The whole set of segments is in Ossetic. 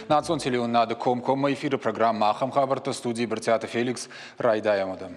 Национ телеуынынады комкоммӕ эфиры программӕ ахӕм хабӕрттӕ студийы Брытъиаты Феликс райдайӕм адӕм.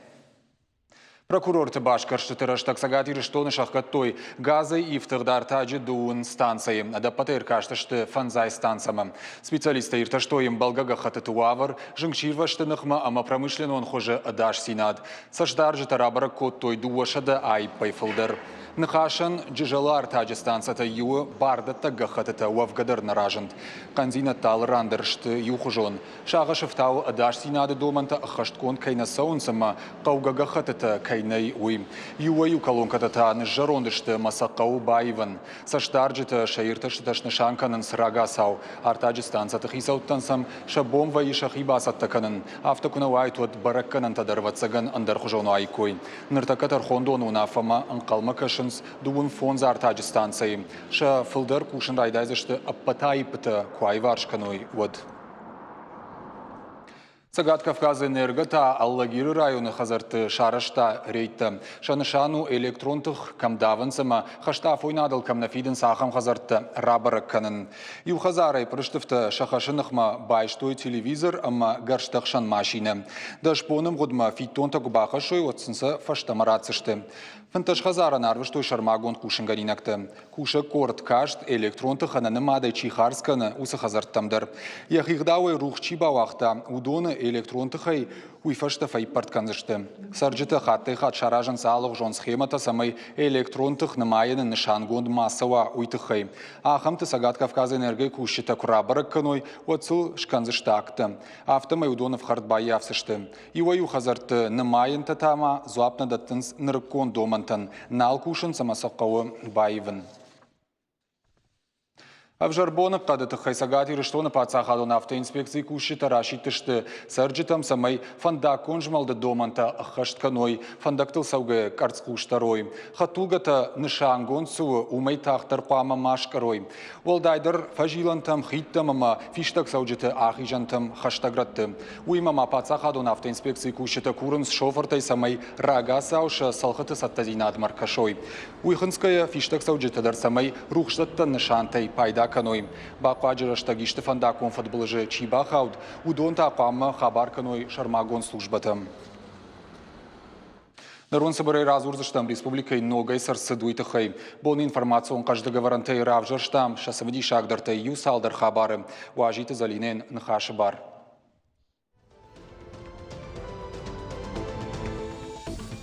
Прокурорты басгӕрстыты рӕстӕг Цӕгат Ирыстоны сӕхгӕдтой газӕй ифтыгъд артаджы дыууын станцӕйы. Ӕдӕппӕтӕй ӕркастысты фӕндзай станцӕмӕ. Специалисттӕ иртӕстой ӕмбӕлгӕ гӕххӕттыты уавӕр, зынгсирвӕзты ныхмӕ ӕмӕ промышленнон хуызы ӕдасдзинад. Цӕстдарджытӕ рабӕрӕг кодтой 200 аиппӕй фылдӕр. Ныхасӕн Джызӕлы артаджы станцӕтӕй иуы бардӕттӕг гӕххӕттытӕ уӕвгӕ дӕр нӕ разынд. Хъӕндзинӕдтӕ алы ран дӕр сты иухуызон. Сагъӕсы фтауы ӕдасдзинады домӕнтӕ ӕххӕстгонд кӕй нӕ цӕуынц ӕмӕ хъӕугӕ гӕххӕттытӕ кӕй нӕй, уый. Иуӕй-иу колонкӕтӕ та ныззӕронд сты ӕмӕ сӕ хъӕуы баивын. Цӕстдарджытӕ сӕ иртӕстытӕ снысан кӕнынц рагацау. Артаджы станцӕты хицӕуттӕн сӕм сӕ бон вӕййы сӕхи бацӕттӕ кӕнын. Афтӕ куы нӕ уаид, уӕд бӕрӕггӕнӕнтӕ дӕр ӕвӕццӕгӕн ӕндӕрхуызон уаиккой. Ныртӕккӕ тӕрхондоны уынаффӕмӕ ӕнхъӕлмӕ кӕсынц дыууын фондз артаджы станцӕйы. Сӕ фылдӕр кусын райдайдзысты ӕппӕт аиппытӕ куы аиварс кӕной, уӕд. Цӕгат Кавказы Энерго та Алагиры районы хӕдзӕртты сарӕзта рейдтӕ. Сӕ нысан у электрон тых кӕм давынц ӕмӕ хӕсты афойнадыл кӕм нӕ фидынц, ахӕм хӕдзӕрттӕ рабӕрӕг кӕнын. Иу хӕдзарӕй пъырыстыфтӕ сӕ хӕсы ныхмӕ байстой телевизор ӕмӕ гӕрзтӕхсӕн машинӕ. 10 боны мгъуыдмӕ фиддонтӕ куы бахӕссой, уӕд сын сӕ фӕстӕмӕ ратдзысты. 15 хӕдзарӕн арвыстой сӕрмагонд хъусынгӕнинӕгтӕ. Кусӕг къорд каст, электрон тых ӕнӕнымадӕй чи хардз кӕны, уыцы хӕдзӕрттӕм дӕр. Йӕхи гъдауӕй рухс чи бауагъта, уыдоны электрон тыхӕй уый фӕстӕ фӕиппӕрд кӕндзысты. Цӕрджытӕ хаттӕй-хатт саразынц алыгъуызон схемӕтӕ, цӕмӕй электрон тых нымайыны нысангонд ма цӕуа, уый тыххӕй. Ахӕмты Цӕгат Кавказы энергойы кусджытӕ куы рабӕрӕг кӕной, уӕд сыл скӕндзысты акттӕ. Афтӕмӕй уыдон ӕфхӕрд баййафдзысты. Иуӕй-иу хӕдзӕртты нымайӕнтӕ та ма дзуапп нӕ дӕттынц нырыккон домӕнтӕн, нал кусынц ӕмӕ сӕ хъӕуы баивын. Ӕвзӕр боныхъӕды тыххӕй Цӕгат Ирыстоны паддзахадон автоинспекцийы кусджытӕ расидтысты цӕрджытӕм, цӕмӕй фӕндаггон змӕлды домӕнтӕ ӕххӕст кӕной, фӕндӕгтыл цӕугӕ къӕрцхъусдӕр уой. Хӕдтулгӕтӕ нысангонд цы у, уымӕй тагъддӕр хъуамӕ ма скъӕрой. Уӕлдайдӕр фӕзилӕнтӕм, хидтӕм ӕмӕ фистӕгцӕуджыты ахизӕнтӕм хӕстӕг рӕтты. Уыимӕ ма паддзахадон автоинспекцийы кусджытӕ курынц шофыртӕй, цӕмӕй рагацау сӕ цӕлхыты цӕттӕдзинадмӕ ӕркӕсой. Уый хынцгӕйӕ фистӕгцӕуджытӕ дӕр цӕмӕй рухсдӕттӕн нысантӕй пайда кӕной. Бахъуаджы рӕстӕг исты фӕндаггон фыдбылызы чи бахауд, уыдон та хъуамӕ хабар кӕной сӕрмагонд службӕтӕм. Нырон цыбырӕй радзурдзыстӕм республикӕйы ногӕй цы рцыд, уый тыххӕй. Боны информацион хъӕздыг ӕвӕрӕнтӕй равзӕрстам сӕ цымыдисагдӕртӕй иу цалдӕр хабары. Уазиты Зӕлинӕйӕн ныхасы бар.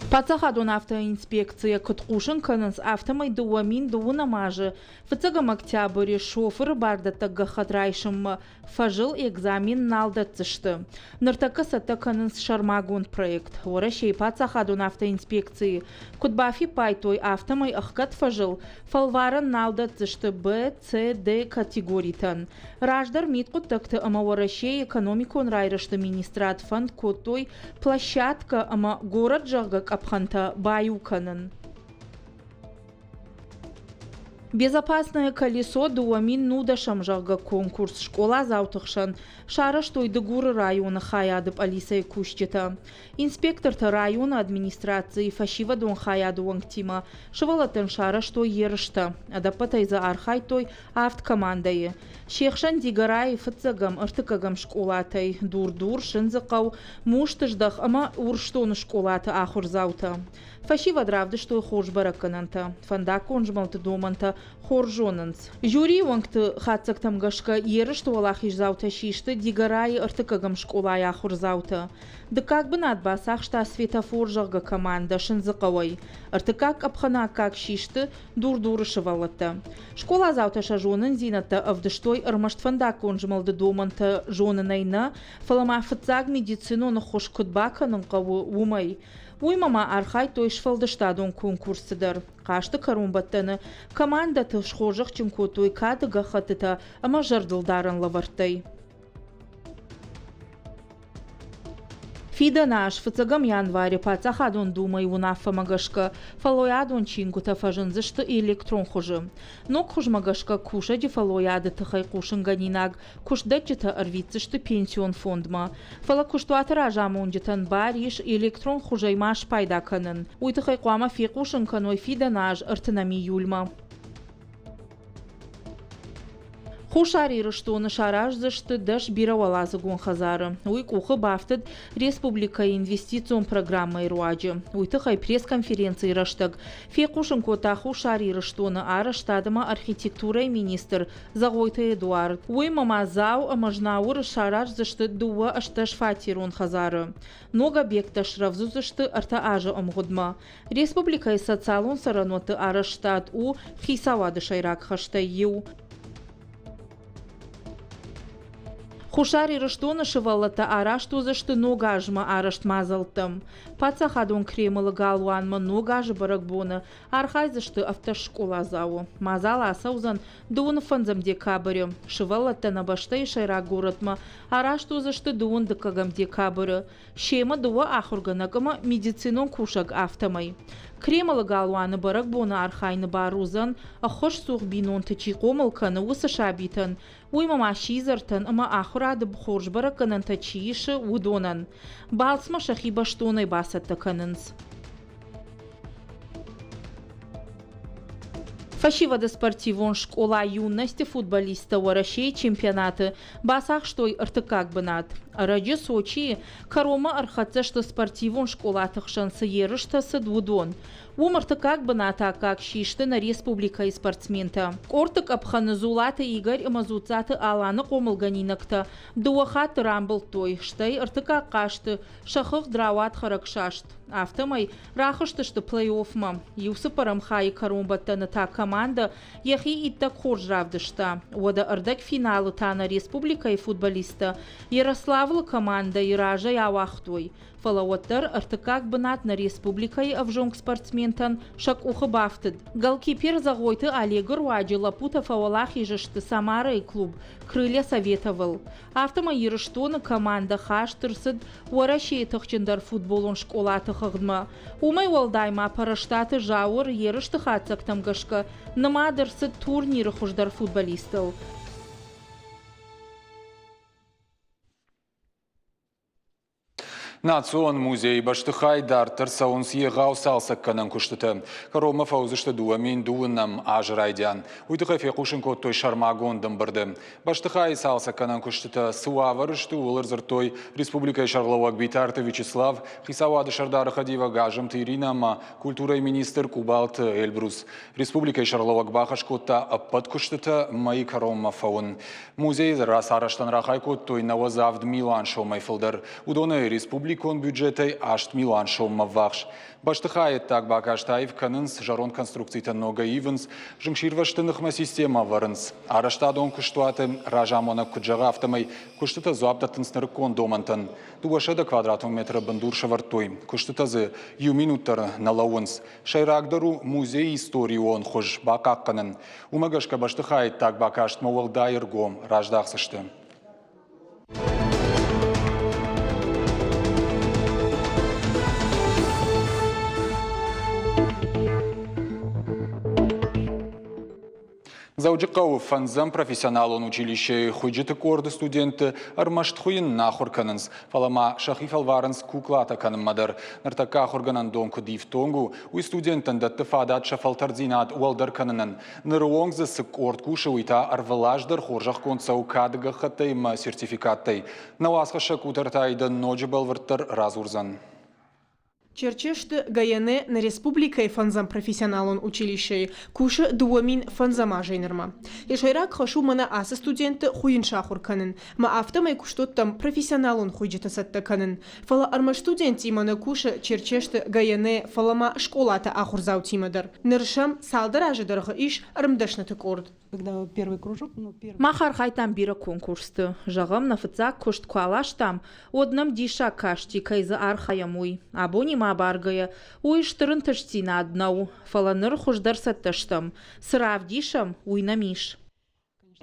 Паддзахадон автоинспекцийӕ куыд хъусын кӕнынц, афтӕмӕй 2002 азы фыццӕгӕм октябры шофыры бардӕттӕг гӕххӕтт райсынмӕ фӕзыл экзамен нал дӕтдзысты. Ныртӕккӕ цӕттӕ кӕнынц сӕрмагонд проект. Уӕрӕсейы паддзахадон автоинспекцийы куыд бафиппайдтой, афтӕмӕй ӕхгӕд фӕзыл фӕлварӕн нал дӕтдзысты Б, С, Д категоритӕн. Раздӕр мидхъуыддӕгты ӕмӕ Уӕрӕсейы экономикон райрӕзты министрад фӕнд кодтой площадкӕ ӕмӕ горӕт зӕгъгӕ къӕпхӕнтӕ баиу кӕнын. Безопасное колесо 2010 зӕгъгӕ конкурс скъоладзауты хсӕн сарӕзтой Дыгуры районы хайады пъӕлицӕйы кусджытӕ. Инспектортӕ районы администрацийы фӕсивӕдон хайады уӕнгтимӕ сывӕллӕттӕн сарӕзтой ерыстӕ. Ӕдӕппӕтӕй дзы архайдтой авд командӕйы. Се хсӕн Дигорайы фыццӕгӕм, ӕртыккӕгӕм скъолатӕй Дур-Дур, Сындзыхъӕу, Мустыздӕх ӕмӕ Урсдоны скъолаты ахуырдзаутӕ. Фӕсивӕд равдыстой хорз бӕрӕггӕнӕнтӕ, фӕндаггон змӕлды домӕнтӕ хорз зонынц. Жюрийы уӕнгты хатдзӕгтӕм гӕсгӕ ерысты уӕлахиздзаутӕ систы Дигорайы ӕртыккӕгӕм скъолайы ахуырдзаутӕ. Дыккаг бынат бацахста Светофор зӕгъгӕ командӕ Сындзыхъӕуӕй. Ӕртыккаг къӕпхӕны аккаг систы Дур-Дуры сывӕллӕттӕ. Скъоладзаутӕ сӕ зонындзинӕдтӕ ӕвдыстой ӕрмӕст фӕндаггон змӕлды домӕнтӕ зонынӕй нӕ, фӕлӕ ма фыццаг медицинон ӕххуыс куыд бакӕнын хъӕуы, уымӕй. Уыимӕ ма архайдтой сфӕлдыстадон конкурсты дӕр. Хъазты кӕронбӕттӕны командӕты схорзӕхджын кодтой кады гӕххӕттытӕ ӕмӕ зӕрдылдарӕн лӕвӕрттӕй. Фидӕн аз фыццӕгӕм январы Паддзахадон Думӕйы уынаффӕмӕ гӕсгӕ фӕллойадон чингуытӕ фӕзындзысты электрон хуызы. Ног хуызмӕ гӕсгӕ кусӕджы фӕллойады тыххӕй хъусынгӕнинаг куыстдӕтджытӕ ӕрвитдзысты пенсион фондмӕ. Фӕлӕ куыстуаты разамонджытӕн бар ис электрон хуызӕй ма спайда кӕнын. Уый тыххӕй хъуамӕ фехъусын кӕной фидӕн аз ӕртынӕм июльмӕ. Хуссар Ирыстоны сараздзысты 10 бирӕуӕладзыгон хӕдзары. Уый къухы бафтыд республикӕйы инвестицион программӕйы руаджы. Уый тыххӕй пресс-конференцийы рӕстӕг фехъусын кодта Хуссар Ирыстоны арӕзтад ӕмӕ архитектурӕйы министр Зӕгъойты Эдуард. Уыимӕ ма Дзау ӕмӕ Знауыры сараздзысты дыууӕ 18-фатерон хӕдзары. Ног объекттӕ срӕвдз уыдзысты ӕртӕ азы ӕмгъуыдмӕ. Республикӕйы социалон цӕрӕнуӕтты арӕзтад у хицауады сӕйраг хӕстӕй иу. Хуссар Ирыстоны сывӕллӕттӕ арӕзт уыдзысты ног азмӕ арӕзт мадзӕлттӕм. Паддзахадон Кремлы галуанмӕ ног азы бӕрӕгбоны архайдзысты автоскъоладзауы. Мадзал ацӕудзӕн дыууын фӕндзӕм декабры. Сывӕллӕттӕ нӕ бӕстӕйы сӕйраг горӕтмӕ арӕзт уыдзысты дыууын дыккӕгӕм декабры. Семӕ дыууӕ ахуыргӕнӕг ӕмӕ медицинон кусӕг афтӕмӕй. Кремлы галуаны бӕрӕгбоны архайыны бар уыдзӕн, ӕххуысцух бинонты чи хъомыл кӕны, уыцы сабитӕн, уыимӕ ма сидзӕртӕн ӕмӕ ахуырады хорз бӕрӕггӕнӕнтӕ чи исы, уыдонӕн. Балцмӕ сӕхи бӕстонӕй бацӕттӕ кӕнынц. Фӕсивӕды спортивон скъола «Юность» футболисттӕ Уӕрӕсейы чемпионаты бацахстой ӕртыккаг бынат. Ӕрӕджы Сочийы кӕронмӕ ӕрхӕццӕ сты спортивон скъолаты хсӕн цы ерыстӕ цыд, уыдон. Уым ӕртыккаг бынаты аккаг систы нӕ республикӕйы спортсментӕ. Къордты къӕпхӕны Дзулаты Игорь ӕмӕ Дзуццаты Аланы хъомылгӕнинӕгтӕ дыууӕ хатты рамбылдтой, стӕй ӕртыккаг хъазты сӕ хыгъд рауад хӕрӕгсаст. Афтӕмӕй рахызтысты плей-оффмӕ. Иу цыппӕрӕм хайы кӕронбӕттӕны та командӕ йӕхи иттӕг хорз равдыста. Уӕдӕ ӕрдӕгфиналы та нӕ республикӕйы футболисттӕ Ярославлы командӕйы разӕй ауагътой. Фӕлӕ уӕддӕр ӕртыккаг бынат нӕ республикӕйы ӕвзонг спортсментӕн сӕ къухы бафтыд. Голкипер Зӕгъойты Олегы руаджы лӕппутӕ фӕуӕлахиз сты Самарайы клуб «Крылья Советов-ыл». Афтӕмӕй Ирыстоны командӕ хаст ӕрцыд Уӕрӕсейы тыхджындӕр футболон скъолаты хыгъдмӕ. Уымӕй уӕлдай ма Пӕрӕстаты Зауыр ерысты хатдзӕгтӕм гӕсгӕ нымад ӕрцыд турниры хуыздӕр футболистыл. Национ музейы бӕстыхай дарддӕр цӕуынц егъау цалцӕггӕнӕн куыстытӕ. Кӕронмӕ фӕуыдзысты 2009 азы райдиан. Уый тыххӕй фехъусын кодтой сӕрмагонд ӕмбырды. Бӕстыхайы цалцӕггӕнӕн куыстытӕ цы уавӕры сты, ууыл ӕрдзырдтой республикӕйы сӕргълӕууӕг Битарты Вячеслав, хицауады сӕрдары хӕдивӕг Азымты Иринӕ ӕмӕ культурӕйы министр Къубалты Эльбрус. Республикӕйы сӕргълӕууӕг бахӕс кодта ӕппӕт куыстытӕ мӕйы кӕронмӕ фӕуын. Музейы рацарӕзтӕн рахай кодтой 97 милуан сомӕй фылдӕр. Уыдонӕй республикон бюджетӕй 8 милуан соммӕ ввахс. Бӕстыхайы ӕддаг бакаст аив кӕнынц, зӕронд конструкцитӕ ногӕй ивынц, зынгсирвӕзты ныхмӕ системӕ ӕвӕрынц. Арӕзтадон куыстуаты разамонӕг куыд зӕгъы, афтӕмӕй куыстытӕ дзуапп дӕттынц нырыккон домӕнтӕн. 200 квадратон метры бындур сӕвӕрдтой. Куыстытӕ дзы иу минут дӕр нӕ лӕууынц. Сӕйрагдӕр у музейы историон хуыз бахъахъхъӕнын. Уымӕ гӕсгӕ бӕстыхайы ӕддаг бакастмӕ уӕлдай ӕргом раздахдзысты. Дзӕуджыхъӕуы фӕндзӕм профессионалон училищейы хуыйджыты къорды студентты ӕрмӕст хуыйын нӕ ахуыр кӕнынц, фӕлӕ ма сӕхи фӕлварынц куклатӕ кӕнынмӕ дӕр. Ныртӕккӕ ахуыргӕнӕндон куыд ифтонг у, уый студенттӕн дӕтты фадат сӕ фӕлтӕрддзинад уӕлдӕр кӕнынӕн. Ныры онг дзы цы къорд кусы, уый та ӕрвылаз дӕр хорзӕхгонд цӕуы кады гӕххӕттӕй ӕмӕ сертификаттӕй. Нӕ уацхӕссӕг Къутӕрты Айдӕн ноджы бӕлвырддӕр радзурдзӕн. Черчесты Гаянэ нӕ республикӕйы фӕндзӕм профессионалон училищейы кусы 2005 азӕй нырмӕ. Йӕ сӕйраг хӕс у мӕнӕ ацы студентты хуыйын сахуыр кӕнын, мӕ афтӕмӕй куыстуӕттӕм профессионалон хуыйджыты цӕттӕ кӕнын. Фӕлӕ ӕрмӕст студенттимӕ нӕ кусы Черчесты Гаянэ, фӕлӕ ма скъолаты ахуырдзаутимӕ дӕр. Ныр сӕм цалдӕр азы дӕргъы ис ӕрмдӕсныты къорд. Мах архайдтам бирӕ конкурсты. Зӕгъӕм, нӕ фыццаг куыст куы аластам, уӕд нӕм диссаг касти, кӕй дзы архайӕм, уый. Абонимӕ абаргӕйӕ, уый стыр ӕнтыстдзинад нӕу, фӕлӕ ныр хуыздӕр цӕттӕ стӕм. Цы равдисӕм, уый нӕм ис.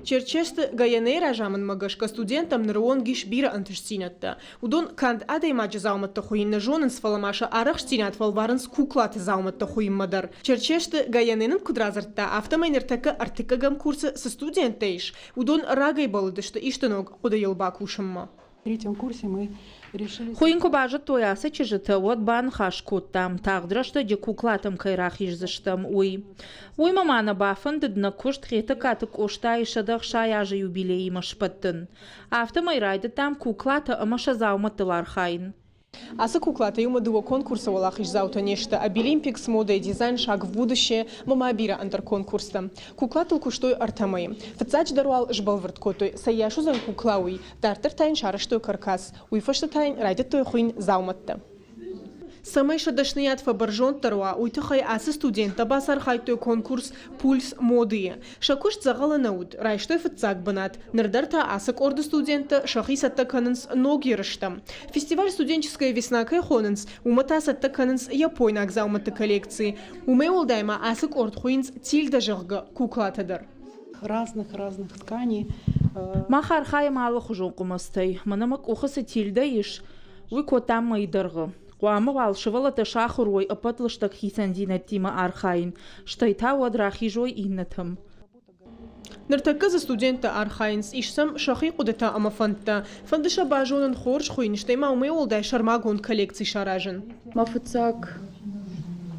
Черчесты Гаянэйы разамындмӕ гӕсгӕ студенттӕм ныры онг ис бирӕ ӕнтыстдзинӕдтӕ. Уыдон канд адӕймаджы дзаумӕттӕ хуыйын нӕ зонынц, фӕлӕ ма сӕ арӕхстдзинад фӕлварынц куклаты дзаумӕттӕ хуыйынмӕ дӕр. Черчесты Гаянэ нын куыд радзырдта, афтӕмӕй ныртӕккӕ ӕртыккӕгӕм курсы цы студенттӕ ис, уыдон рагӕй бӕллыдысты исты ног хъуыдыйыл бакусынмӕ. третьем курсе мы решили... Хуыйын куы базыдтой ацы чызджытӕ, уӕд баныхас кодтам, тагъд рӕстӕджы куклатӕм кӕй рахиздзыстӕм, уый. Уый мӕ ма нӕ бафӕндыд нӕ куыст Хетӕгкаты Къостайы 160 азы юбилеимӕ сбӕттын. Афтӕмӕй райдыдтам куклатӕ ӕмӕ сӕ дзаумӕттыл архайын. Ацы куклатӕ иумӕ дыууӕ конкурсы уӕлахиздзаутӕ не сты Обилимпикс, модӕйы дизайн, Шаг в будущее ӕмӕ ма бирӕ ӕндӕр конкурстӕ. Куклатыл куыстой ӕртӕ мӕйы. Фыццаджыдӕр уал сбӕлвырд кодтой, цӕйас уыдзӕн кукла, уый. Дарддӕр та йын сарӕзтой каркас. Уый фӕстӕ та йын райдыдтой хуыйын дзаумӕттӕ. Цӕмӕй сӕ дӕсныйад фӕбӕрзонддӕр уа, уый тыххӕй ацы студенттӕ бацархайдтой конкурс «Пульс моды-йы». Сӕ куыст дзӕгъӕлы нӕ уыд, райстой фыццаг бынат. Ныр дӕр та ацы къорды студенттӕ сӕхи цӕттӕ кӕнынц ног ерыстӕм. Фестиваль «Студенческая весна» кӕй хонынц, уымӕ та цӕттӕ кӕнынц япойнаг дзаумӕтты коллекци. Уымӕй уӕлдай ма ацы къорд хуыйынц «Тильда», зӕгъгӕ, куклатӕ дӕр. Разных-разных тканей. Мах архайӕм алыхуызон хъуымӕцтӕй. Мӕнӕ мӕ къухы цы тильдӕ ис, уый кодтам мӕйы дӕргъы. Хъуамӕ уал сывӕллӕттӕ сахуыр уой ӕппӕт лыстӕг хицӕндзинӕдтимӕ архайын, стӕй та уӕд рахизой иннӕтӕм. Ныртӕккӕ дзы студенттӕ архайынц, ис сӕм сӕхи хъуыдытӕ ӕмӕ фӕндтӕ. Фӕнды сӕ базонын хорз хуыйын, стӕй ма уымӕй уӕлдай сӕрмагонд коллекци саразын. Мӕ фыццаг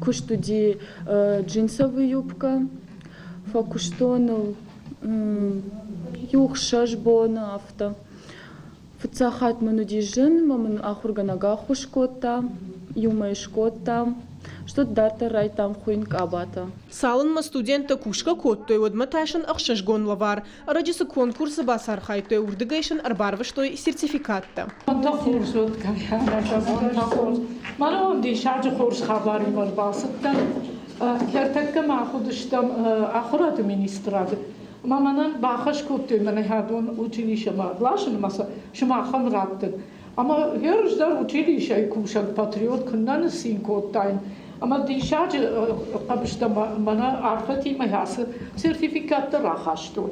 куыст уыди джинсовый юбкӕ. Фӕкуыстон ыл иу хсӕз боны афтӕ. Фыццаг хатт мын уыди зын, ӕмӕ мын ахуыргӕнӕг ӕххуыс кодта, иумӕ скодтам, стӕй дарддӕр райдтам хуыйын къабатӕ. Цалынмӕ студенттӕ кусгӕ кодтой, уӕдмӕ та сын ӕхсызгон лӕвар. Ӕрӕджы цы конкурсы бацархайдтой, уырдыгӕй сын ӕрбарвыстой сертификаттӕ. Бонтӕ хорз уыд, бонтӕ хорз. Мӕнӕ уӕм диссаджы хорз хабаримӕ ӕрбацыдтӕн. Ӕртӕккӕ мах уыдыстӕм ахуырады министрады. Ӕмӕ мӕнӕн бахӕс кодтой мӕнӕ хӕдон училищемӕ ласын ӕмӕ сӕ сымахӕн раттын. Ӕмӕ гъер дӕр училищӕйы кусӕг патриот куыннӕ ныццин кодтаин. Ӕмӕ диссаджы хъӕбыстӕ мӕнӕ арфӕтимӕ ацы сертификаттӕ рахастон.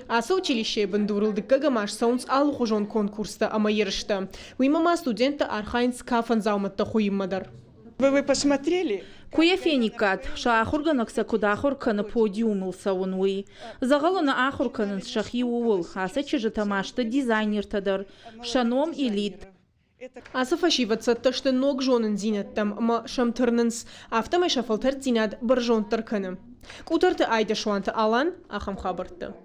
Ацы училищейы бындурыл дыккӕгӕм аз цӕуынц алыхуызон конкурстӕ ӕмӕ ерыстӕ. Уыимӕ ма студенттӕ архайынц кафӕн дзаумӕттӕ хуыйынмӕ дӕр. Вы посмотрели? Куы йӕ фениккат, сӕ ахуыргӕнӕг сӕ куыд ахуыр кӕны подиумыл цӕуын, уый. Дзӕгъӕлы нӕ ахуыр кӕнынц сӕхи ууыл. Ацы чызджытӕ ма сты дизайнертӕ дӕр. Сӕ ном Элит. Ацы фӕсивӕд цӕттӕ сты ног зонындзинӕдтӕм ӕмӕ сӕм тырнынц. Афтӕмӕй сӕ фӕлтӕрддзинад бӕрзонддӕр кӕны. Къутӕрты Айдӕсуанты Алан ахӕм хабӕрттӕ.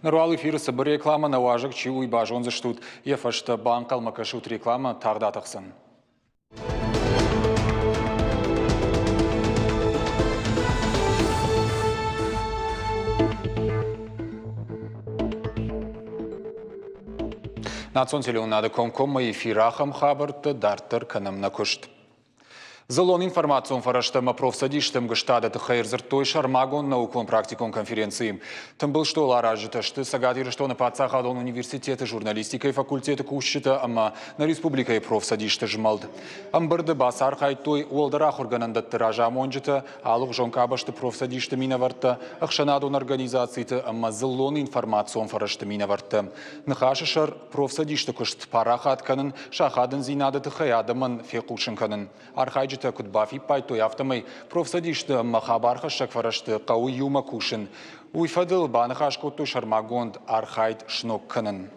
Ныр уал эфиры цыбыр рекламӕ нӕ уазӕг чи у, уый базондзыстут. Йӕ фӕстӕ банхъӕлмӕ кӕсут рекламӕ тагъд атӕхдзӕн. Национ телеуынады комкоммӕ эфир ахӕм хабӕрттӕ дарддӕр кӕнӕм нӕ куыст. Дзыллон информацион фӕрӕзтӕ ӕмӕ профцӕдисты ӕмгуыстады тыххӕй ӕрдзырдтой сӕрмагонд наукон-практикон конференцийы. Тымбыл стол аразджытӕ сты Цӕгат Ирыстоны паддзахадон университеты журналистикӕйы факультеты кусджытӕ ӕмӕ нӕ республикӕйы профцӕдисты змӕлд. Ӕмбырды бацархайдтой уӕлдӕр ахуыргӕнӕндӕтты разамонджытӕ, алыгъуызон къабӕзты профцӕдисты минӕвӕрттӕ, ӕхсӕнадон организациты ӕмӕ дзыллон информацион фӕрӕзты минӕвӕрттӕ. Ныхасы сӕр профцӕдисты куыст парахат кӕнын, сӕ ахадындзинады тыххӕй адӕмӕн фехъусын кӕнын. Архайджытӕ куыд бафиппайдтой, афтӕмӕй профцӕдисты ӕмӕ хабархӕссӕг фӕрӕзты хъӕуы иумӕ кусын. Уый фӕдыл баныхас кодтой сӕрмагонд архайд сног кӕнын.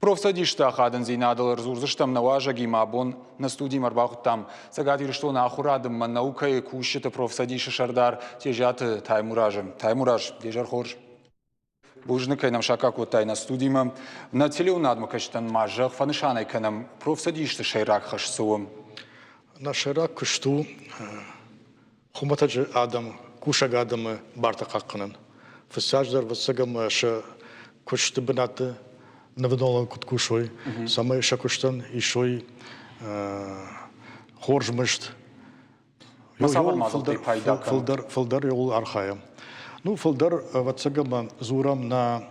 Профцӕдисты ахадындзинадыл ӕрдзурдзыстӕм нӕ уазӕгимӕ абон нӕ студимӕ ӕрбахуыдтам Цӕгат Ирыстоны ахуырады ӕмӕ наукӕйы кусджыты профцӕдисы сӕрдар Тезиаты Таймуразы. Таймураз, де зӕр хорз. Бузныг, кӕй нӕм саккаг кодтай нӕ студимӕ. Нӕ телеуынадмӕ кӕсджытӕн ма зӕгъ, фӕнысанӕй кӕнӕм, профцӕдисты сӕйраг хӕс цы у? Нӕ сӕйраг куыст у хуымӕтӕджы адӕм, кусӕг адӕмы бартӕ хъахъхъӕнын. Фыццаджыдӕр, ӕвӕццӕгӕн, сӕ куысты бынӕтты нывдонлӕн куыд кусой, цӕмӕй сӕ куыстӕн исой хорз мызд. Цавӕр мадзӕлттӕй пайда кӕнут? Фылдӕр иуыл архайӕм. Ну, фылдӕр, ӕвӕццӕгӕн, дзурӕм нӕ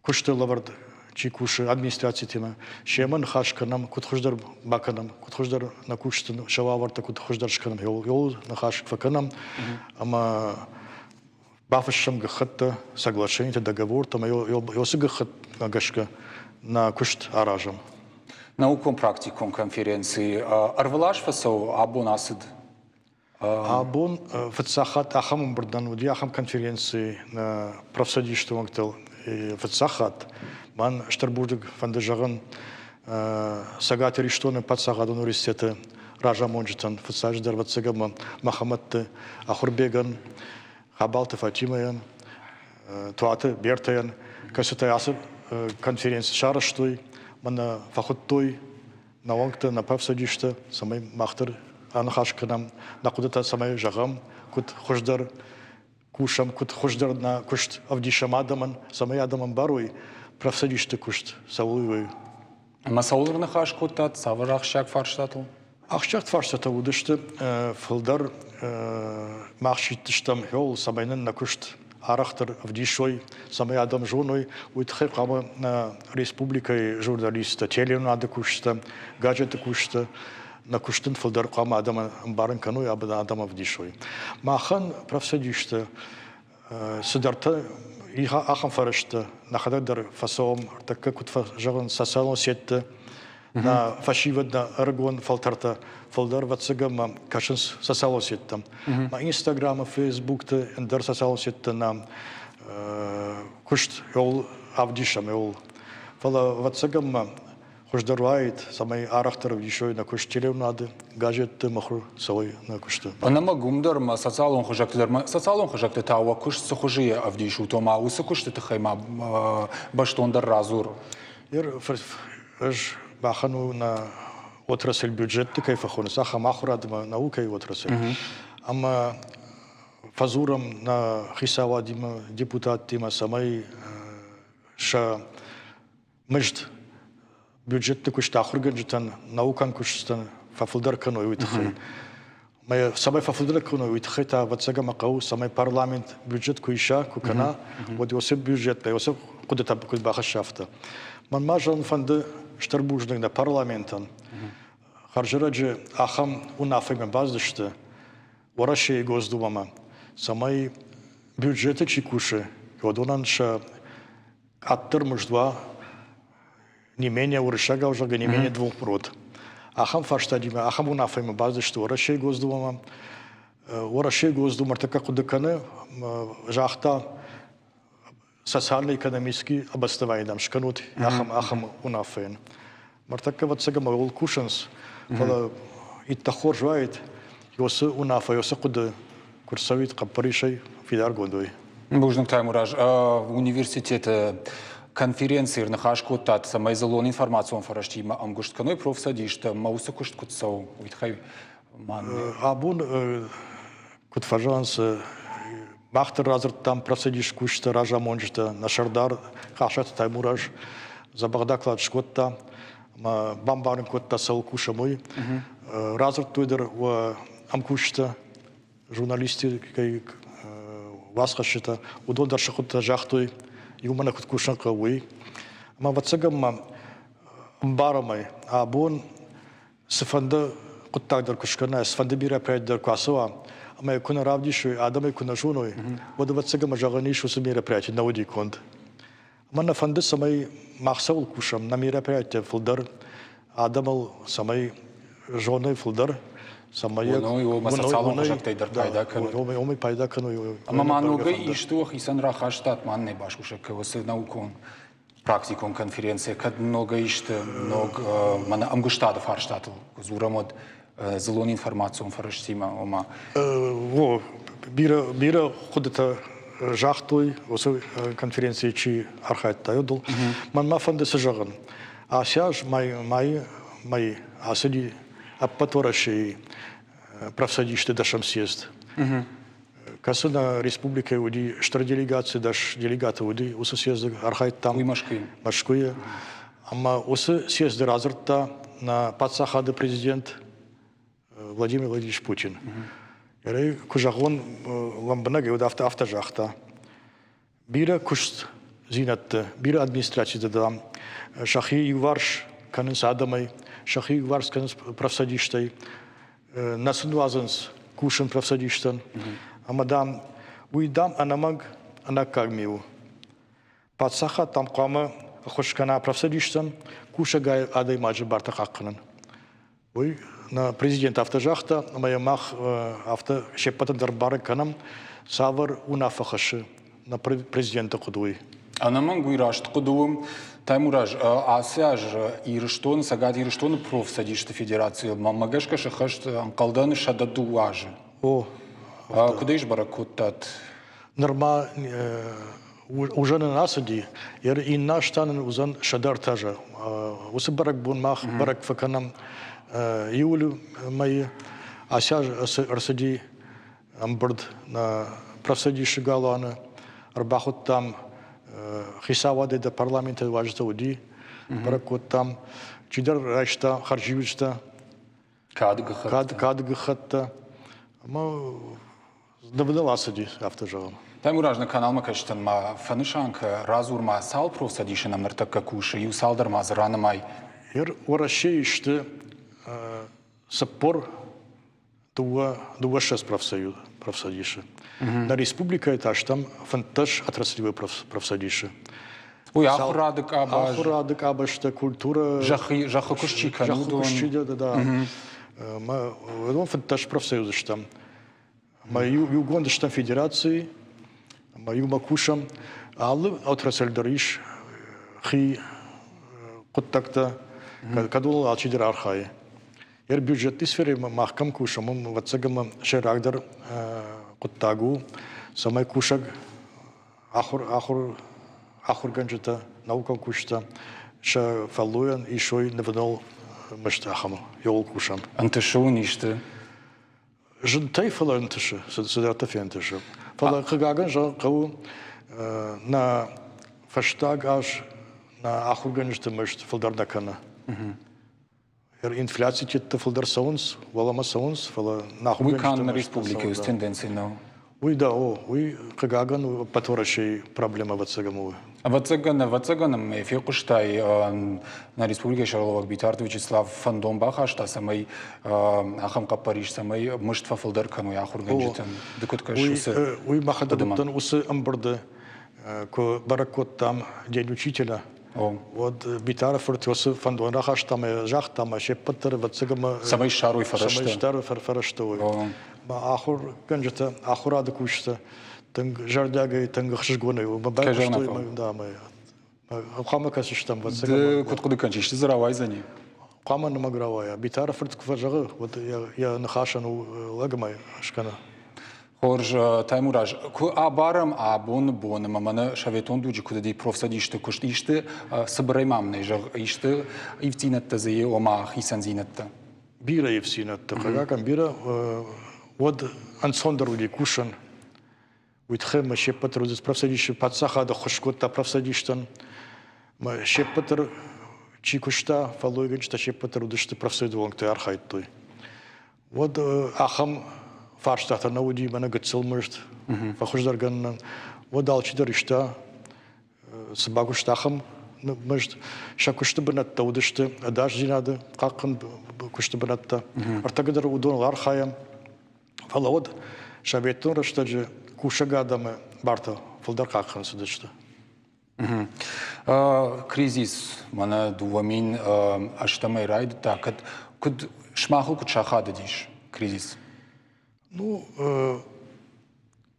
куысты лӕвӕрд чи кусы администрацитимӕ, семӕ ныхас кӕнӕм, куыд хуыздӕр бакӕнӕм, куыд хуыздӕр нӕ кусджыты сӕ уавӕртӕ куыд хуыздӕр скӕнӕм, иуыл ныхас фӕкӕнӕм ӕмӕ бафыссӕм гӕххӕттӕ, соглашениетӕ, договортӕ ӕмӕ уыцы гӕххӕттмӕ гӕсгӕ нӕ куыст аразӕм. Наукон-практикон конференци ӕрвылаз фӕцӕуы, абон ацыд. Абон фыццаг хатт ахӕм ӕмбырдӕн уыди ахӕм конференци нӕ профцӕдисты уӕнгтыл фыццаг хатт. Мӕн стыр бузныг фӕнды зӕгъын Цӕгат Ирыстоны паддзахадон университеты разамонджытӕн, фыццаджыдӕр ӕвӕццӕгӕн Мӕхӕмӕтты Ахуырбегӕн, Хабалты Фатимӕйӕн, Туаты Бертӕйӕн, кӕцытӕ ацы конференци сарӕзтой, мӕнӕ фӕхуыдтой нӕ уӕнгтӕ, нӕ профцӕдистӕ, цӕмӕй мах дӕр аныхас кӕнӕм, нӕ хъуыдытӕ цӕмӕй зӕгъӕм, куыд хуыздӕр кусӕм, куыд хуыздӕр нӕ куыст ӕвдисӕм адӕмӕн, цӕмӕй адӕм ӕмбарой профцӕдисты куыст цӕуыл уый. Ӕмӕ цӕуыл ӕрныхас кодтат, цавӕр ахсджиаг фарстатыл? Ахсджиаг фарстатӕ уыдысты фылдӕр мах сидтыстӕм хъӕуыл, цӕмӕй нын нӕ куыст арӕхдӕр ӕвдисой, цӕмӕй адӕм зоной, уый тыххӕй хъуамӕ нӕ республикӕйы журналисттӕ, телеуынады кусджытӕ, газеты кусджытӕ нӕ куыстын фылдӕр хъуамӕ адӕмӕн ӕмбарын кӕной, адӕм ӕвдисой. Махӕн профцӕдисты цыдӕртӕ ахӕм фӕрӕзтӕ нӕхӕдӕг дӕр фӕцӕуӕм ӕртӕккӕ куыд фӕзӕгъынц социалон сетьты нӕ фӕсивӕд нӕ ӕрыгон фӕлтӕртӕ фылдӕр ӕвӕццӕгӕн ма кӕсынц социалон сеттӕм. Ма Инстаграмы, Фейсбукты, ӕндӕр социалон сетты нӕм куыст ӕвдисӕм еуыл. Фӕлӕ ӕвӕццӕгӕн ма хуыздӕр уаид, цӕмӕй арӕхдӕр ӕвдисой нӕ куыст телеуынады, газетты мыхуыр цӕуой нӕ куысты. Ӕнӕмӕнг уым дӕр ма социалон хызӕгты дӕр ма социалон хызӕгты та уӕ куыст цы хуызы ӕвдисут, ома уыцы куысты тыххӕй ма бӕстондӕр радзур. Ӕз махӕн у нӕ отрасль бюджетты кӕй фӕхонынц, ахӕм ахуырад ӕмӕ наукӕйы отрасль. Ӕмӕ фӕдзурӕм нӕ хицауадимӕ, депутаттимӕ, цӕмӕй сӕ мызд бюджетты куыст ахуыргӕнджытӕн, наукон куыстытӕн фӕфылдӕр кӕной, уый тыххӕй. Цӕмӕй фӕфылдӕр кӕной, уый тыххӕй та, ӕвӕццӕгӕн, мӕ хъӕуы, цӕмӕй парламент бюджет куы иса, куы кӕна, уӕд уыцы бюджеттӕ, уыцы хъуыдытӕ куыд бахӕсса, афтӕ. Мӕн ма зӕгъын фӕнды стыр бузныг нӕ парламентӕн. Хӕрзӕрӕджы ахӕм уынаффӕмӕ бацыдысты Уӕрӕсейы Госдумӕмӕ, цӕмӕй бюджеты чи кусы, уыдонӕн сӕ къаддӕр мызд уа не менее уырыссагау зӕгъгӕ, не менее двух род. Ахӕм фарстадимӕ, ахӕм уынаффӕимӕ бацыдысты Уӕрӕсейы Госдумӕмӕ. Уӕрӕсейы Госдума ӕртӕккӕ хъуыды кӕны, загъта, социально-экономический обоснование дам скӕнут ахӕм, ахӕм уынаффӕйӕн. Ныртӕккӕ, ӕвӕццӕгӕн, ууыл кусынц, фӕлӕ иттӕг хорз уаид, уыцы уынаффӕ, уыцы хъуыды куы рцӕуид хъӕппӕрисӕй фидаргонд уый. Бузныг, Таймураз. Университеты конференцийы ныхас кодтат, цӕмӕй дзыллон информацион фӕрӕзтимӕ ӕмгуыст кӕной профцӕдистӕ, ӕмӕ уыцы куыст куыд цӕуы, уый тыххӕй Абон куыд фӕзӕгъынц, мах дӕр радзырдтам профцӕдисы кусджытӕ, разамонджытӕ, нӕ сӕрдар Хъасаты Таймураз дзӕбӕх доклад скодта ӕмӕ бамбарын кодта, цӕуыл кусӕм, уый. Радзырдтой дӕр уӕ ӕмкусджытӕ, журналистикӕйы уацхӕсджытӕ, уыдон дӕр сӕ хъуыдытӕ загътой, иумӕ нӕ куыд кусын хъӕуы, уый. Ӕмӕ ӕвӕццӕгӕн ма ӕмбарӕм ӕй, абон цыфӕнды хъуыддаг дӕр куы скӕна, цыфӕнды бирӕ проект дӕр куы ацӕуа, ӕмӕ йӕ куы нӕ равдисой, адӕм ӕй куы нӕ зоной, уӕд ӕвӕццӕгӕн зӕгъӕн ис, уыцы мероприятие нӕ уыди конд. Ӕмӕ нӕ фӕнды, цӕмӕй мах цӕуыл кусӕм, нӕ мероприятие фылдӕр адӕмыл, цӕмӕй зоной фылдӕр, цӕмӕй уыной, социалон хызӕгтӕй дӕр пайда кӕной. Уымӕй пайда кӕной. Ӕмӕ ма ногӕй исты уӕхицӕн рахастат, ма нӕ басусӕг кӕ наукон практикон конференцийӕ кӕд ногӕй исты ног мӕнӕ ӕмгуыстады фарстатыл куы дзурӕм, уӕд дзыллон информацион фӕрӕзтимӕ, ома. О, бирӕ, бирӕ хъуыдытӕ загътой, уыцы конференцийы чи архайдта, уыдон. Мӕнмӕ фӕнды цы зӕгъын. Ацы аз майы мӕй ацыди ӕппӕт Уӕрӕсейы профцӕдисты дӕсӕм съезд. Кӕцы нӕ республикӕйы уыди стыр делегаци, 10 делегаты уыди, уыцы съезды архайдтам. Уый Мӕскуыйы. Мӕскуыйы. Ӕмӕ уыцы съезды радзырдта нӕ паддзахады президент Владимир Владимирович Путин. Куы зӕгъон лӕмбынӕгӕй, уӕд афтӕ афтӕ загъта. Бирӕ куыстдзинӕдты, бирӕ администрациты дам сӕхи иуварс кӕнынц адӕмӕй, сӕхи иуварс кӕнынц профцӕдистӕй, нӕ сын уадзынц кусын профцӕдистӕн. Ӕмӕ, дам, уый, дам, ӕнӕмӕнг ӕнаккаг ми у. Паддзахад, дам, хъуамӕ ӕххуыс кӕна профцӕдистӕн кусӕг адӕймаджы бартӕ хъахъхъӕнын. Уый нӕ президент афтӕ загъта, ӕмӕ йӕ мах афтӕ се ппӕтӕн дӕр бӕрӕг кӕнӕм, цавӕр уынаффӕ хӕссы нӕ президенты хъуыды уый. Ӕнӕмӕнг уый раст хъуыды у. Таймураз, ацы аз Ирыстон, Цӕгат Ирыстоны профцӕдисты федерацийыл мӕнмӕ гӕсгӕ сыххӕст ӕнхъӕлдӕн 102 азы. О. Куыд ӕй сбӕрӕг кодтат? Нырма уже нын ацыди, иннӕ аз та нын уыдзӕн 103 азы. Уыцы бӕрӕгбон мах бӕрӕг фӕкӕнӕм июлы мӕйы. Ацы аз ӕрцыди ӕмбырд нӕ профцӕдисы галуаны. Ӕрбахуыдтам хицауадӕй дӕр парламенты уазджытӕ уыди, бӕрӕг кодтам. Чидӕр райста хӕрзиуджытӕ, Кады гӕххӕттӕ. Кады гӕххӕттӕ. Ӕмӕ нывныл ацыди, афтӕ зӕгъӕм. Таймураз, нӕ каналмӕ кӕсджытӕн ма фӕнысан кӕ, радзур ма, цал профцӕдисы нӕм ныртӕккӕ кусы, иу цалдӕр ма дзы ранымай. Уӕрӕсейы сты 42 профцӕдисы. Нӕ республикӕйы та стӕм 15 отраслевой профцӕдисы. Уый ахуырады къабаз. Ахуырады къабӕзтӕ, культурӕ. Зӕххы куыст чи кӕны, уыдон. Зӕххы куыст чи да, да. Уыдон 15 профсоюзы стӕм. Мӕ иугонд стӕм федерацийы, ӕмӕ иумӕ кусӕм. Алы отрасль дӕр ис хи хъуыддӕгтӕ, кӕд уыл алчидӕр архайы. Ер бюджетты сферӕйы мах кӕм кусӕм, уым, ӕвӕццӕгӕн, сӕйрагдӕр хъуыддаг у, цӕмӕй кусӕг ахуыр, ахуыр, ахуыргӕнджытӕ, наукон кусджытӕ сӕ фӕллойӕн исой нывныл мызд ахӕм иуыл кусӕм. Ӕнтысы уын исты? Зынтӕй, фӕлӕ ӕнтысы, цыдӕртӕ фентысы. Фӕлӕ хъыгагӕн зӕгъын хъӕуы, нӕ фӕстаг аз нӕ ахуыргӕнджыты мызд фылдӕр нӕ кӕны. Инфляци тетты фылдӕр цӕуынц, уӕлӕмӕ цӕуынц, фӕлӕ нӕ Уый канд нӕ республикӕйы тенденци нӕу. Уый да, о, уый, хъыгагӕн, ӕппӕт Уӕрӕсейы проблемӕ, ӕвӕццӕгӕн, у. Ӕвӕццӕгӕн, ӕвӕццӕгӕн, ӕмӕ фехъуыстай, нӕ республикӕйы сӕргълӕууӕг Битарты Вячеслав фӕндон бахаста, цӕмӕй ахӕм хъӕппӕрис, цӕмӕй мызд фӕфылдӕр кӕной ахуыргӕнджытӕн. Ды куыд кӕсыс уыцы Уый мӕхӕдӕг уыдтӕн уыцы ӕмбырды, куы бӕрӕг кодтам День учителя, уӕд Битары фырт уыцы фӕндон рахаста ӕмӕ загъта, ӕмӕ се ппӕт дӕр ӕвӕццӕгӕн цӕмӕй ссарой фӕрӕзтӕ. Цӕмӕй ссарой фӕрӕзтӕ, уый. Ахуыргӕнджытӕ, ахуырады кусджытӕ тынг зӕрдиагӕй, тынг ӕхсызгонӕй байхъуыстой ӕмӕ хъуамӕ кӕсыстӕм. Ды куыд хъуыды кӕныс, исты дзы рауайдзӕни? Хъуамӕ нымӕг рауайа. Битары фырт куы фӕзӕгъы, уӕд йӕ ныхасӕн у лӕгмӕ скӕны. Хорз, Таймураз, куы абарӕм абоны бон ӕмӕ мӕнӕ советон дуджы куыд уыди профцӕдисты куыст, исты цыбырӕй ма мын ӕй зӕгъ, исты ивддзинӕдтӕ дзы и, ома хицӕндзинӕдтӕ? Бирӕ ивддзинӕдтӕ, хъыгагӕн, бирӕ. Уӕд ӕнцондӕр уыди кусын. Уый тыххӕй мӕ се ппӕт дӕр уыдис профцӕдисы паддзахад ӕххуыс кодта профцӕдистӕн. Мӕ се ппӕт дӕр чи куыста, фӕллойгӕнджытӕ се ппӕт дӕр уыдысты профсоюзы уӕнгтӕй архайдтой. Уӕд ахӕм фарстатӕ нӕ уыди мӕнӕ гыццыл мызд фӕхуыздӕргӕнынӕн. Уӕд алчидӕр иста, цы бакуыста, ахӕм мызд. Сӕ куысты бынӕттӕ уыдысты ӕдасдзинады хъахъхъӕн куысты бынӕттӕ. Ӕртӕккӕ дӕр уыдоныл архайӕм. Фӕлӕ уӕд советон рӕстӕджы кусӕг адӕмы бартӕ фылдӕр хъахъхъӕн цыдысты. Кризис мӕнӕ 2008-ӕй райдыдта. Кӕд куыд сымахыл куыд сахадыдис кризис? Ну,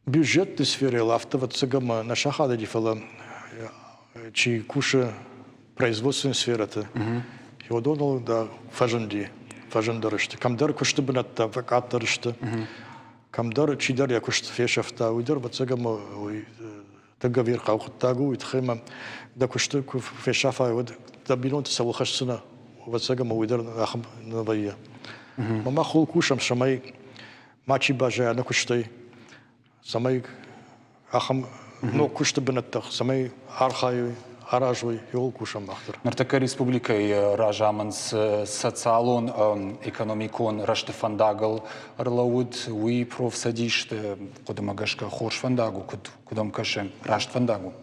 бюджетты сферӕйыл афтӕ ӕвӕццӕгӕн нӕ сахадыди, фӕлӕ чи кусы производственной сферӕты, уыдоныл да фӕзынди, фӕзындӕр сты. Кӕмдӕр куысты бынӕттӕ фӕкъаддӕр сты, кӕмдӕр чидӕр йӕ куыст фесӕфта, уый дӕр ӕвӕццӕгӕн уый тынг ӕвирхъау хъуыддаг у, уый тыххӕй мӕ дӕ куысты куы фесафай, уӕд дӕ бинонты цӕуыл хӕсдзынӕ, ӕвӕццӕгӕн ӕмӕ уый дӕр ахӕм нӕ вӕййы. Мӕ мах ууыл кусӕм, цӕмӕй мачи баззайа нӕ куыстӕй, цӕмӕй ахӕм ног куысты бынӕттӕ, цӕмӕй архайой, аразой, иуыл кусӕм мах дӕр. Ныртӕккӕ республикӕйы разамынд цы социалон, экономикон рӕзты фӕндагыл ӕрлӕууыд, уый профцӕдисты хъуыдымӕ гӕсгӕ хорз фӕндаг у, куыд Куыд ӕм кӕсы, раст фӕндаг у?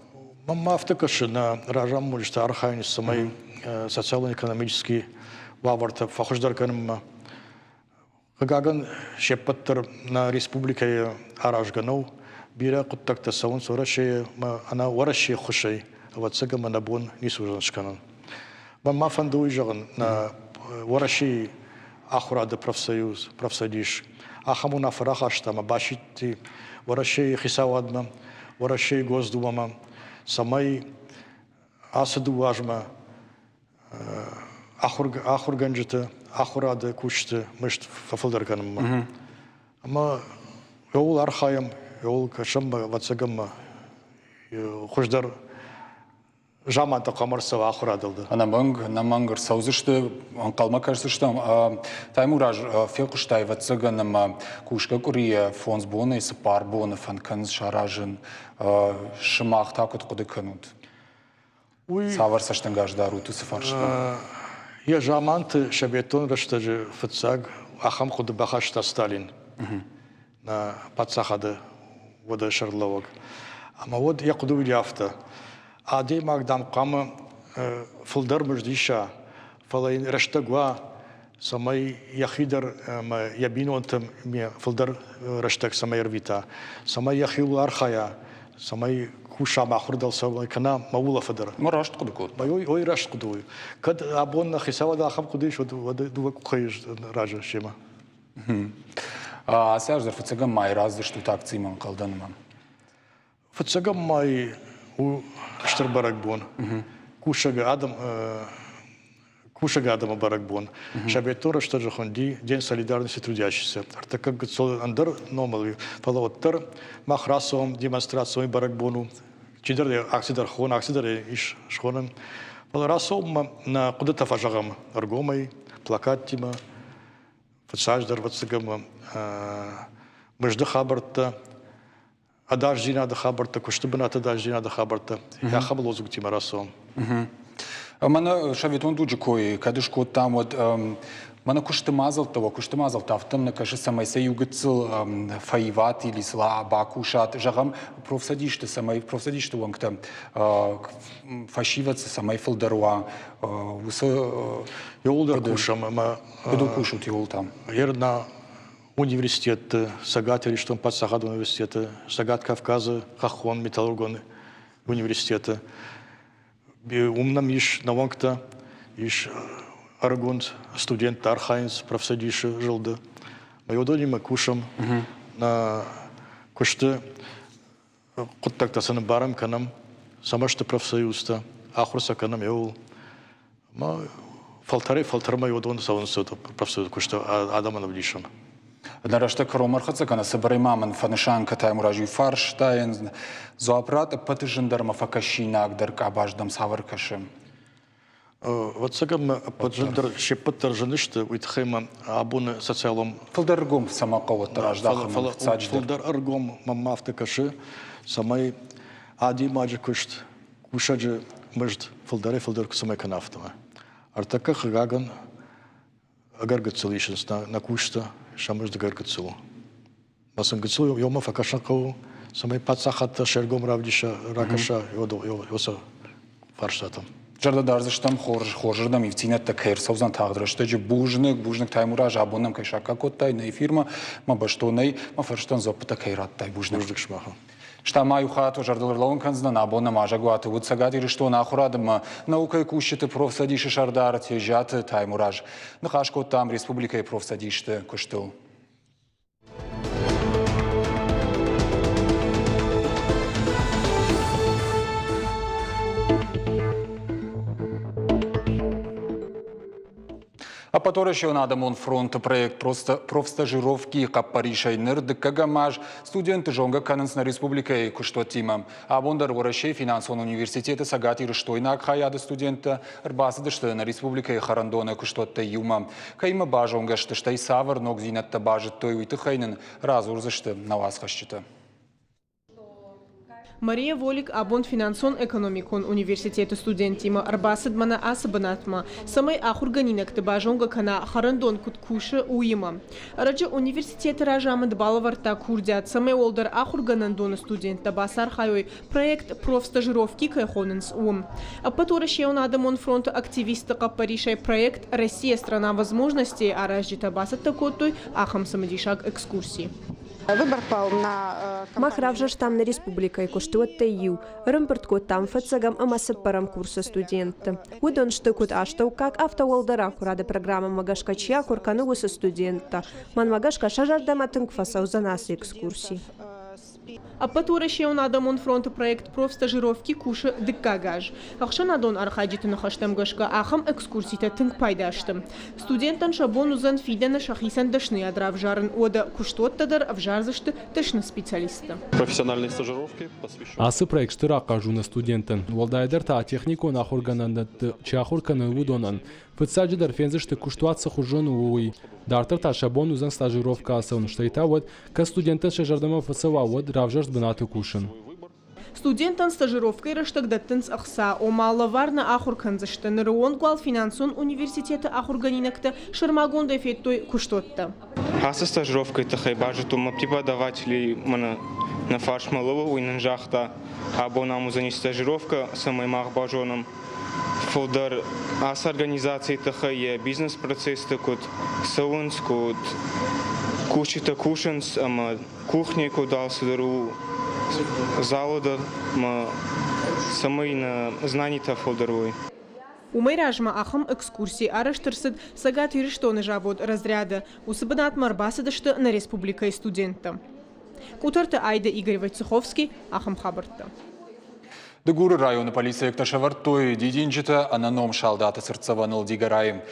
Мӕнмӕ афтӕ кӕсы, нӕ разамонджытӕ архайынц, цӕмӕй социалон-экономический уавӕртӕ фӕхуыздӕр кӕнынмӕ. Хъыгагӕн, се ппӕт дӕр нӕ республикӕйы аразгӕ нӕу. Бирӕ хъуыддӕгтӕ цӕуынц Уӕрӕсейы ӕмӕ ӕнӕ Уӕрӕсейы ӕххуысӕй, ӕвӕццӕгӕн, нӕ бон ницы уыдзӕн скӕнын. Мӕн ма фӕнды уый зӕгъын, нӕ Уӕрӕсейы ахуырады профсоюз, профцӕдис ахӕм уынаффӕ рахаста ӕмӕ басидти Уӕрӕсейы хицауадмӕ, Уӕрӕсейы Госдумӕмӕ, цӕмӕй ацы дыууӕ азмӕ ахуыргӕнджыты ахуырады кусджыты мызд фӕфылдӕр кӕнынмӕ. Ӕмӕ ууыл архайӕм, ууыл кӕсӕм, ӕвӕццӕгӕн ма хуыздӕр замантӕ хъуамӕ ӕрцӕуа ахуырадыл дӕр. Ӕнӕмӕнг, ӕнӕмӕнг ӕрцӕудзысты, ӕнхъӕлмӕ кӕсдзыстӕм. Таймураз, фехъуыстай, ӕвӕццӕгӕн, ӕмӕ кусгӕ къуырийӕ фондз бонӕй цыппар боны фӕнд кӕнынц саразын. Сымах та куыд хъуыды кӕнут? Уый Цавӕр цӕстӕнгас дарут уыцы фарстмӕ? Йӕ заманты советон рӕстӕджы фыццаг ахӕм хъуыды бахаста Сталин, нӕ паддзахады уӕды сӕргълӕууӕг. Ӕмӕ уӕд йӕ хъуыды уыди афтӕ: адӕймаг, дам, хъуамӕ фылдӕр мызд иса, фӕлӕ йын рӕстӕг уа, цӕмӕй йӕхи дӕр ӕмӕ йӕ бинонтӕм фылдӕр рӕстӕг цӕмӕй ӕрвита, цӕмӕй йӕхиуыл архайа, цӕмӕй куса ӕмӕ ахуыр дӕр цӕуа кӕна мӕ улӕфы дӕр. Мӕ раст хъуыды кодта. Ой, раст хъуыды у. Кӕд абон нӕ хицауад ахӕм хъуыды ис, уӕд дыууӕ къухӕй разы семӕ. Ацы аз дӕр фыццагӕм май раздзыстут акцимӕ ӕнхъӕлдӕнмӕ. Фыццагӕм май у стыр бӕрӕгбон. Кусӕг адӕм кусӕг адӕмы бӕрӕгбон. Советон рӕстӕджы хуынди День солидарности трудящихся. Ӕртыккаг гыццыл ӕндӕр номыл, фӕлӕ уӕддӕр мах рацӕуӕм демонстрацион бӕрӕгбон у. Чидӕр акци дӕр хон, акци дӕр ис схонӕн. Фӕлӕ рацӕуынмӕ нӕ хъуыдытӕ фӕзӕгъӕм ӕргомӕй, плакаттимӕ, фыццаджыдӕр ӕвӕццӕгӕн мызды хабӕрттӕ, ӕдасдзинады хабӕрттӕ, куысты бынаты ӕдасдзинады хабӕрттӕ, ахӕм лозунгтимӕ рацӕуӕм. Мӕнӕ советон дуджы кой кӕд скодтам, уӕд мӕнӕ куысты мадзӕлттӕ, уӕ куысты мадзӕлттӕ афтӕ нӕ кӕсы, цӕмӕй сӕ иу гыццыл фӕиват или сыл бакусат, зӕгъӕм, профцӕдисты, цӕмӕй профцӕдисты уӕнгтӕ фӕсивӕд цӕмӕй фылдӕр уа, уыцы Иууылдӕр кусӕм ӕмӕ Куыд кусут иууыл там? Ерна университетты, Цӕгат Ирыстон паддзахадон университеты, Цӕгат Кавказы хӕххон металлургон университеты. Уым нӕм ис нӕуӕнгтӕ, ис ӕрыгон студенттӕ архайынц профцӕдисы зылды. Мӕ уыдонимӕ кусӕм нӕ куысты хъуыддӕгтӕ сын ӕмбарӕм кӕнӕм, цӕмӕ сты профсоюзтӕ, ахуыр сӕ кӕнӕм еуыл. Ма фӕлтӕрӕй-фӕлтӕрмӕ уыдон цӕуынц профсоюзы куысты адӕмӕн ӕвдисӕм. Нӕ рӕстӕг кӕронмӕ ӕрхӕццӕ кӕны, цыбырӕй ма мын фӕнысан кӕ Таймуразы фарстайӕн дзуапп ратт, ӕппӕты зындӕр ӕмӕ фӕкӕсинагдӕр къабаз дӕм цавӕр кӕсы? Ӕвӕццӕгӕн мӕ ӕппӕт зындӕр се ппӕт дӕр зын сты, уый тыххӕй мӕ абоны социалон Фылдӕр ӕргом цӕмӕ хъӕуы раздахын? Фӕлӕ фылдӕр ӕргом мӕнмӕ афтӕ кӕсы, цӕмӕй адӕймаджы куыст, кусӕджы мызд фылдӕрӕй-фылдӕр цӕмӕй кӕна, афтӕмӕй. Ӕртӕккӕ, хъыгагӕн, ӕгӕр гыццыл исынц нӕ кусджытӕ, сӕ мызд ӕгӕр гыццыл у. Мӕ сын гыццыл иумӕ фӕкӕсын хъӕуы, цӕмӕй паддзахад се ргом равдиса, ракӕса уыцы фарстатӕм. Зӕрдӕ дардзыстӕм хорз, хорзырдӕм ивддзинӕдтӕ кӕй ӕрцӕудзӕн тагъд рӕстӕджы. Бузныг, бузныг Таймураз, абон нӕм кӕй саккаг кодтай нӕ эфирмӕ, мӕ бӕстонӕй мӕ фӕрстӕн дзуӕппытӕ кӕй радтай. Бузныг. Бузныг сымахӕн. Стӕй ма иу хатт зӕрдыл ӕрлӕууын кӕндзынӕн, абон нӕм азӕгуаты уыд Цӕгат Ирыстоны ахуырад ӕмӕ наукӕйы кусджыты профцӕдисы сӕрдар Тезиаты Таймураз. Ныхас кодтам республикӕйы профцӕдисты куыстыл. Ӕппӕтуӕрӕсеон адӕмон фронты проект просто профстажировки хъӕппӕрисӕй ныр дыккӕгӕм аз студентты зонгӕ кӕнынц нӕ республикӕйы куыстуӕттимӕ. Абон дӕр Уӕрӕсейы финансон университеты цӕгатирыстойнаг хайады студенттӕ ӕрбацыдысты нӕ республикӕйы хӕрӕндоны куыстуӕттӕй иумӕ. Кӕимӕ базонгӕ сты, стӕй цавӕр ногдзинӕдтӕ базыдтой, уый тыххӕй нын радзурдзысты нӕ уацхӕсджытӕ. Мария Волик абон финансон-экономикон университеты студенттимӕ ӕрбацыд мӕнӕ ацы бынатмӕ, цӕмӕй ахуыргӕнинӕгты базонгӕ кӕна хӕрӕндон куыд кусы, уыимӕ. Ӕрӕджы университеты разамынд балӕвӕрдта курдиат, цӕмӕй уӕлдӕр ахуыргӕнӕндоны студенттӕ бацархайой проект «Профстажировки» кӕй хонынц, уым. Ӕппӕтуӕрӕсейон адӕмон фронты активистты хъӕппӕрисӕй проект «Россия – страна возможностей» аразджытӕ бацӕттӕ кодтой ахӕм цымыдисаг экскурси. Мах равзӕрстам нӕ республикӕйы куыстуӕттӕй иу, ӕрӕмбырд кодтам фыццӕгӕм ӕмӕ цыппӕрӕм курсы студентты. Уыдон сты куыд астӕуккаг, афтӕ уӕлдӕр ахуырады программӕмӕ гӕсгӕ чи ахуыр кӕны, уыцы студенттӕ. Мӕнмӕ гӕсгӕ сӕ зӕрдӕмӕ тынг фӕцӕудзӕн ацы экскурси. Ӕппӕтуӕрӕсеон адӕмон фронты проект «Профстажировки» кусы дыккаг аз. Ӕхсӕнадон архайджыты ныхӕстӕм гӕсгӕ ахӕм экскурситӕ тынг пайда сты. Студенттӕн сӕ бон уыдзӕн фидӕны сӕхицӕн дӕсныйад равзарын, уӕдӕ куыстуӕттӕ дӕр ӕвзардзысты дӕсны специалистты. Профессиональные стажировки посвящены. Ацы проект стыр ахъаз у нӕ студенттӕн, уӕлдайдӕр та техникон ахуыргӕнӕндӕтты чи ахуыр кӕны, уыдонӕн. Фыццаджыдӕр фендзысты куыстуат цы хуызон у, уый. Дарддӕр та сӕ бон уыдзӕн стажировкӕ ацӕуын, стӕй та уӕд, кӕд студенттӕн сӕ зӕрдӕмӕ фӕцӕуа, уӕд равзӕрст бынаты кусын. Студенттӕн стажировкӕйы рӕстӕг дӕттынц ӕхца, ома лӕвар нӕ ахуыр кӕндзысты. Ныры онг уал финансон университеты ахуыргӕнинӕгтӕ сӕрмагондӕй федтой куыстуӕттӕ. Ацы стажировкӕйы тыххӕй базыдтон мӕ преподавателей мӕнӕ нӕ фарсмӕ лӕууы, уый нын загъта, абон ам уыдзӕни стажировкӕ, цӕмӕй мах базонӕм фылдӕр ацы организацийы тыххӕй йӕ бизнес-процессты куыд цӕуынц, куыд кусджытӕ кусынц ӕмӕ кухняйы куыд алцыдӕр у, залы дӕр ӕмӕ цӕмӕй нӕ знанитӕ фылдӕр уой. Уымӕй размӕ ахӕм экскурси арӕзт ӕрцыд Цӕгат Ирыстоны завод «Разряд»-ы. Уыцы бынатмӕ ӕрбацыдысты нӕ республикӕйы студенттӕ. Къутӕрты Айда Игорь Войцеховский ахӕм хабӕрттӕ. Дыгуры районы полицейӕгтӕ сӕвӕрдтой дидинджытӕ ӕнӕном салдаты цыртдзӕвӕныл Дигорайы.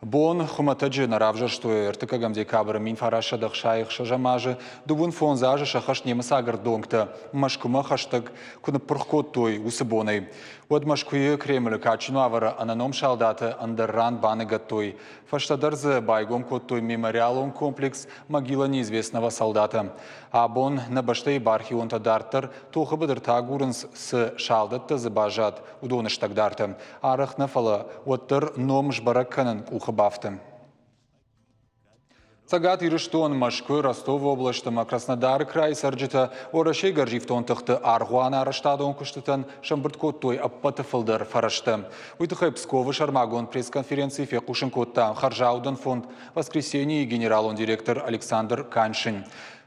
Бон хуымӕтӕджы нӕ равзӕрстой ӕртыккӕгӕм декабры 1966 азы 25 азы сӕххӕст немыцаг ӕрдонгтӕ Мӕскуымӕ хӕстӕг куы ныппырх кодтой, уыцы бонӕй. Уӕд Мӕскуыйы Кремлы кадджын уавӕры ӕнӕном салдаты ӕндӕр ран баныгӕдтой. Фӕстӕдӕр дзы байгом кодтой мемориалон комплекс «Могила неизвестного солдата». Абон нӕ бӕстӕйы бархионтӕ дарддӕр тохы быдыртӕ агурынц, цы салдӕттӕ дзы баззад, уыдоны стӕгдартӕ. Арӕх нӕ, фӕлӕ уӕддӕр ном сбӕрӕг кӕнын къухы бафты. Цӕгат Ирыстон, Мӕскуы, Ростовы облӕст ӕмӕ Краснодары крайы цӕрджытӕ Уӕрӕсейы гӕрзифтон тыхты аргъуаны арӕзтадон куыстытӕн сӕмбырд кодтой ӕппӕты фылдӕр фӕрӕзтӕ. Уый тыххӕй Псковы сӕрмагонд пресс-конференцийы фехъусын кодта хӕрзаудӕн фонд «Воскресенье»-йы генералон директор Александр Каншин.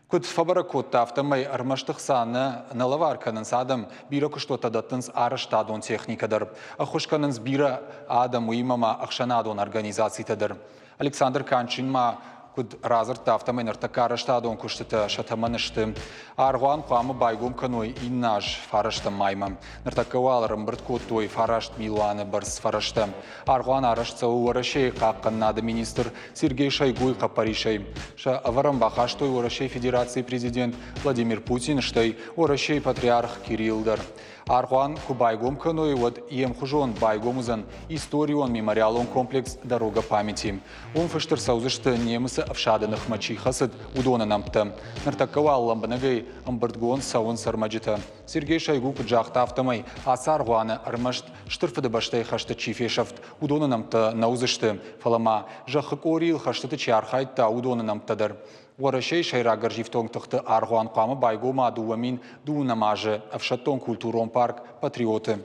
Куыд фӕбӕрӕг кодта, афтӕмӕй ӕрмӕст ӕхца нӕ нӕ лӕвар кӕнынц адӕм, бирӕ куыстуӕттӕ дӕттынц арӕзтадон техникӕ дӕр. Ӕххуыс кӕнынц бирӕ адӕм, уыимӕ ма ӕхсӕнадон организацитӕ дӕр. Александр Канчин ма куыд радзырдта, афтӕмӕй ныртӕккӕ арӕзтадон куыстытӕ сӕ тӕмӕны сты. Аргъуан хъуамӕ байгом кӕной иннӕ аз фарӕстӕм маймӕ. Ныртӕккӕ уал ӕрӕмбырд кодтой фараст милуаны бӕрц фӕрӕзтӕ. Аргъуан арӕзт цӕуы Уӕрӕсейы хъахъхъӕнынады министр Сергей Шойгуйы хъӕппӕрисӕй. Сӕ ӕвӕрӕн бахастой Уӕрӕсейы Федерацийы президент Владимир Путин, стӕй Уӕрӕсейы патриарх Кирилл дӕр. Аргъуан куы байгом кӕной, уӕд йе мхуызон байгом уыдзӕн историон мемориалон комплекс «Дорога памяти». Уым фыст ӕрцӕудзысты немыцы ӕфсады ныхмӕ чи хӕцыд, уыдоны нӕмттӕ. Ныртӕккӕ уал лӕмбынӕгӕй ӕмбырдгонд цӕуынц ӕрмӕджытӕ. Сергей Шойгу куыд загъта, афтӕмӕй ацы аргъуаны ӕрмӕст Стыр Фыдыбӕстӕйы хӕсты чи фесӕфт, уыдоны нӕмттӕ нӕ уыдзысты, фӕлӕ ма зӕххы къорийыл хӕстыты чи архайдта, уыдоны нӕмттӕ дӕр. Уӕрӕсейы сӕйраг гӕрзифтонг тыхты аргъуан хъуамӕ байгома 2012 азы ӕфсӕддон-культурон парк «Патриоты».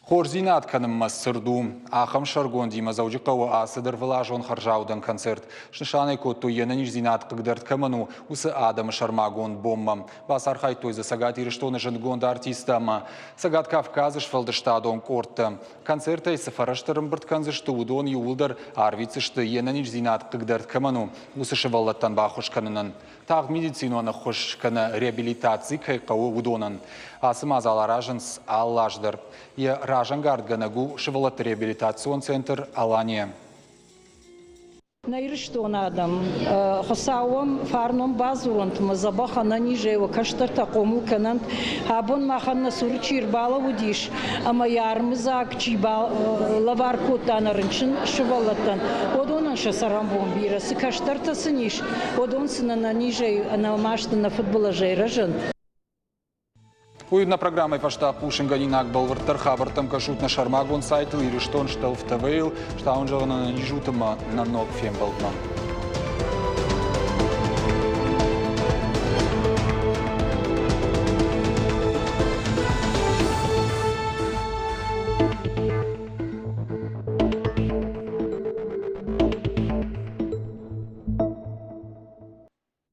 Хорздзинад кӕнынмӕ цырд у. Ахӕм сӕргондимӕ Дзӕуджыхъӕуы ацыд ӕрвылазон хӕрзаудӕн концерт. Снысан ӕй кодтой, йе нӕниздзинад хъыгдӕрд кӕмӕн у, уыцы адӕмы сӕрмагонд бонмӕ. Бацархайдтой дзы Цӕгат Ирыстоны зындгонд артисттӕ ӕмӕ Цӕгат Кавказы сфӕлдыстадон къордтӕ. Концертӕй цы фӕрӕзтӕ ӕрӕмбырд кӕндзысты, уыдон иууылдӕр арвитдзысты, йе нӕниздзинад хъыгдӕрд кӕмӕн у, уыцы сывӕллӕттӕн баххуыс кӕнынӕн. Тагъд медицинон ӕххуыс кӕнӕ реабилитаци кӕй хъӕуы, уыдонӕн. Ацы мадзал аразынц алы аз дӕр. Йӕ разӕнгардгӕнӕг у сывӕллӕтты реабилитацион центр «Алания». Нӕ Ирыстоны адӕм, Хуыцауӕн фарнон бадзурӕнт ӕмӕ дзӕбӕх ӕнӕнизӕй уӕ кӕстӕртӕ хъомыл кӕнӕнт. Абон махӕн нӕ цуры чи ӕрбалӕууыдис ӕмӕ йӕ армыдзаг чи лӕвар кодта нӕ рынчын сывӕллӕттӕн, уыдонӕн сӕ цӕрӕнбон бирӕ. Цы кӕстӕртӕ сын ис, уыдон сын ӕнӕнизӕй, ӕнӕмаст, ӕнӕфыдбылызӕй рӕзӕнт. Уый нӕ программӕйы фӕстӕ хъусынгӕнинаг бӕлвырддӕр хабӕрттӕм кӕсут нӕ сӕрмагонд сайтыл Ирыстон Стелф ТВ-йыл. Стауын зӕгъын ӕнӕниз ут ӕмӕ нӕ ног фембӕлдмӕ.